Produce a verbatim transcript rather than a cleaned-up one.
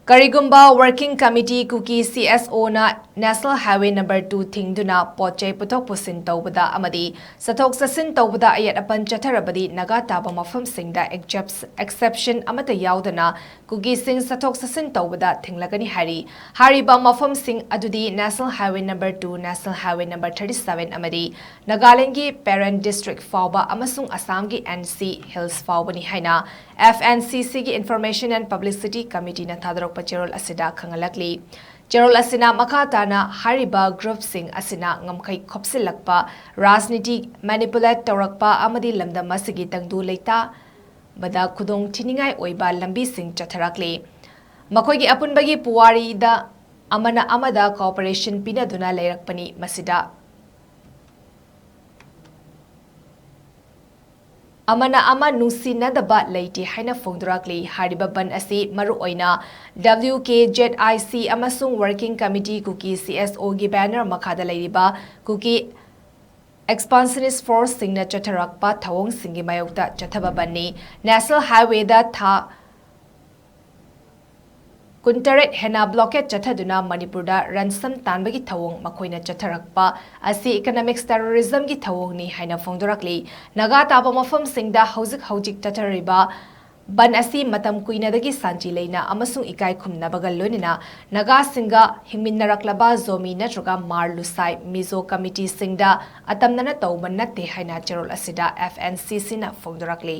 ꯀꯔꯤꯒꯨꯝꯕ Working Committee ꯀꯨꯀꯤ CSO ꯅ National Highway number two ꯊꯤꯡꯗꯨꯅ ꯄꯣꯠ ꯆꯩ ꯄꯨꯊꯣꯛ ꯄꯨꯁꯤꯟ ꯇꯧꯕꯗ ꯑꯃꯗꯤ ꯆꯠꯊꯣꯛ ꯆꯠꯁꯤꯟ ꯇꯧꯕꯗ ꯑꯌꯦꯠ ꯑꯄꯟ ꯆꯠꯊꯔꯕꯗꯤ ꯅꯥꯒꯥ ꯇꯥꯕ ꯃꯐꯝꯁꯤꯡꯗ exception ꯑꯃꯠꯇ ꯌꯥꯎꯗꯅ ꯀꯨꯀꯤꯁꯤꯡ ꯆꯠꯊꯣꯛ ꯆꯠꯁꯤꯟ ꯇꯧꯕꯗ ꯊꯤꯡꯂꯒꯅꯤ ꯍꯥꯏꯔꯤ꯫ ꯍꯥꯏꯔꯤꯕ ꯃꯐꯝꯁꯤꯡ ꯑꯗꯨꯗꯤ National Highway number two, National Highway number thirty seven ꯑꯃꯗꯤ ꯅꯥꯒꯥꯂꯦꯟꯗꯒꯤ ꯄꯦꯔꯦꯟ ꯗꯤꯁꯇ꯭ꯔꯤꯛ ꯐꯥꯎꯕ ꯑꯃꯁꯨꯡ ꯑꯁꯥꯝꯒꯤ NC Hills ꯐꯥꯎꯕꯅꯤ ꯍꯥꯏꯅ FNCC ꯒꯤ Information and Publicity Committee ꯅ ꯊꯥꯗꯣꯔꯛꯄ ꯆꯦꯔꯣꯜ ꯑꯁꯤꯗ ꯈꯪꯍꯜꯂꯛꯂꯤ꯫ ꯆꯦꯔꯣꯜ ꯑꯁꯤꯅ ꯃꯈꯥ ꯇꯥꯅ ꯍꯥꯏꯔꯤꯕ group ꯁꯤꯡ ꯑꯁꯤꯅ ꯉꯝꯈꯩ ꯈꯣꯞꯆꯤꯜꯂꯛꯄ, ꯔꯥꯖꯅꯤꯇꯤ manipulate ꯇꯧꯔꯛꯄ ꯑꯃꯗꯤ ꯂꯝꯗꯝ ꯑꯁꯤꯒꯤ ꯇꯪꯗꯨ ꯂꯩꯇꯥꯕꯗ ꯈꯨꯗꯣꯡ ꯊꯤꯅꯤꯡꯉꯥꯏ ꯑꯣꯏꯕ ꯂꯝꯕꯤꯁꯤꯡ ꯆꯠꯊꯔꯛꯂꯤ꯫ ꯃꯈꯣꯏꯒꯤ ꯑꯄꯨꯟꯕꯒꯤ ꯄꯨꯋꯥꯔꯤꯗ ꯑꯃꯅ ꯑꯃꯗ cooperation ꯄꯤꯅꯗꯨꯅ ꯂꯩꯔꯛꯄꯅꯤ꯫ ꯃꯁꯤꯗ ꯑꯃꯅ ꯑꯃ ꯅꯨꯡꯁꯤꯅꯗꯕ ꯂꯩꯇꯦ ꯍꯥꯏꯅ ꯐꯣꯡꯗꯣꯔꯛꯂꯤ꯫ ꯍꯥꯏꯔꯤꯕ ꯕꯟ ꯑꯁꯤ ꯃꯔꯨꯑꯣꯏꯅ WKZIC ꯑꯃꯁꯨꯡ Working Committee ꯀꯨꯀꯤ CSO ꯒꯤ banner ꯃꯈꯥꯗ ꯂꯩꯔꯤꯕ ꯀꯨꯀꯤ expansionist force ꯁꯤꯡꯅ ꯆꯠꯊꯔꯛꯄ ꯊꯧꯑꯣꯡꯁꯤꯡꯒꯤ ꯃꯥꯌꯣꯛꯇ ꯆꯠꯊꯕ ꯕꯟꯅꯤ꯫ National Highway ꯗ ꯊꯥ ꯀꯨꯟꯇꯔꯦꯠ ꯍꯦꯟꯅ blockade ꯆꯠꯊꯗꯨꯅ ꯃꯅꯤꯄꯨꯔꯗ ꯔꯟꯁꯝ ꯇꯥꯟꯕꯒꯤ ꯊꯧꯑꯣꯡ ꯃꯈꯣꯏꯅ ꯆꯠꯊꯔꯛꯄ ꯑꯁꯤ economics terrorism ꯒꯤ ꯊꯧꯑꯣꯡꯅꯤ ꯍꯥꯏꯅ ꯐꯣꯡꯗꯣꯔꯛꯂꯤ꯫ ꯅꯥꯒꯥ ꯇꯥꯕ ꯃꯐꯝꯁꯤꯡꯗ ꯍꯧꯖꯤꯛ ꯍꯧꯖꯤꯛ ꯆꯠꯊꯔꯤꯕ ꯕꯟ ꯑꯁꯤ ꯃꯇꯝ ꯀꯨꯏꯅꯗꯒꯤ ꯁꯥꯟꯇꯤ ꯂꯩꯅ ꯑꯃꯁꯨꯡ ꯏꯀꯥꯏ ꯈꯨꯝꯅꯕꯒ ꯂꯣꯏꯅꯅ ꯅꯥꯒꯥꯁꯤꯡꯒ ꯍꯤꯡꯃꯤꯟꯅꯔꯛꯂꯕ ꯖꯣꯃꯤ ꯅꯠꯇ꯭ꯔꯒ ꯃꯥꯔ ꯂꯨꯁꯥꯏ ꯃꯤꯖꯣ committee ꯁꯤꯡꯗ ꯑꯇꯝꯅꯅ ꯇꯧꯕ ꯅꯠꯇꯦ ꯍꯥꯏꯅ ꯆꯦꯔꯣꯜ ꯑꯁꯤꯗ FNCC ꯅ ꯐꯣꯡꯗꯣꯔꯛꯂꯤ꯫